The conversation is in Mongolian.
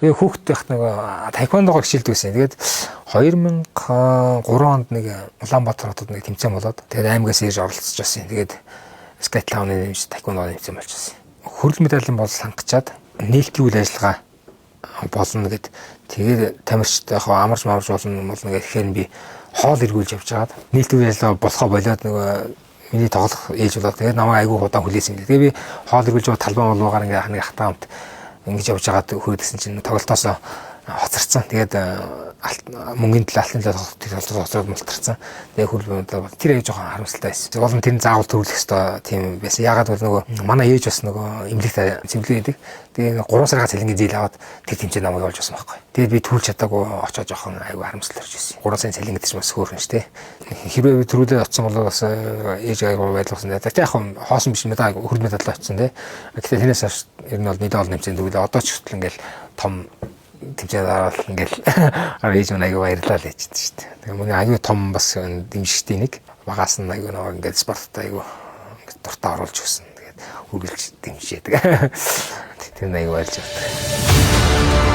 Би хүүхэд байхад нөгөө таеквондогоор хичээлдэг байсан. Тэгээд 2003 онд нэг Улаанбаатар хотод нэг тэмцээн болоод, тэгээд аймгаас ирж оролцож байсан. Тэгээд Skytown-ы нэмж таеквондогоор тэмцээн болчихсон. Хүрэл медалийн бол сангачаад нээлтийн үйл ажиллагаа болно гэд, тэгээд тамирчид яг амарч марж болно гэхээр би хоол эргүүлж явж байгаад нээлтийн үйл ажиллагаа болохоо болоод нөгөө миний тоглох ээж болоод, тэгээд намайг айгүй удаан хүлээсэн юм. Тэгээд би хоол эргүүлж байгаа талбай болоогаар ингээ нэг хатаа хамт ингэж явж байгаад хөөдсөн чинь тоглолтоосоо хоцорсон. Тэгээд мөнгөний төлөө, алтны төлөө тоглолтоос хоцроод мултарсан. Тэгээд хүрэл тэр аяг жоохон харамсалтай байсан. Уул нь тэр нь заавал төрүүлэх ёстой тийм байсан. Яагаад бол нөгөө манай ээж бас нөгөө эмнэлэгт цэвэрлэг хийдэг. Тэгээд 3 саргаа цалингийн зээл аваад тэр тэмцээн намайг явуулж байсан байхгүй. Тэгээд би төрүүлж чадаагүй очоо жоохон айгүй харамсалтай орж ирсэн. 3 сарын цалин гэдэг чинь бас хөөрхөн шүү дээ. Хэрвээ би төрүүлээд очсон бол бас ээж айгүй байлгасан. Тэгээд яг хоосон биш, медаль, хүрэл медаль очсон тий. Гэхдээ тэрнээс хойш ер нь бол мэдээ олон тэмцээн төрүүлээ. Одоо ч хүртэл ингээл том тэмцээн дараал ингээл ээж минь айгүй баярлалаа л ээжсэн шүү дээ. Тэгээ миний айгүй том бас дэмжигчдийн нэг багаас нь айгүй нөгөө ингээд спортод айгүй ингээд дуртай оруулж өгсөн. Тэгээд үргэлж дэмжиж яадаг. Тэр нь айгүй баярлж байна.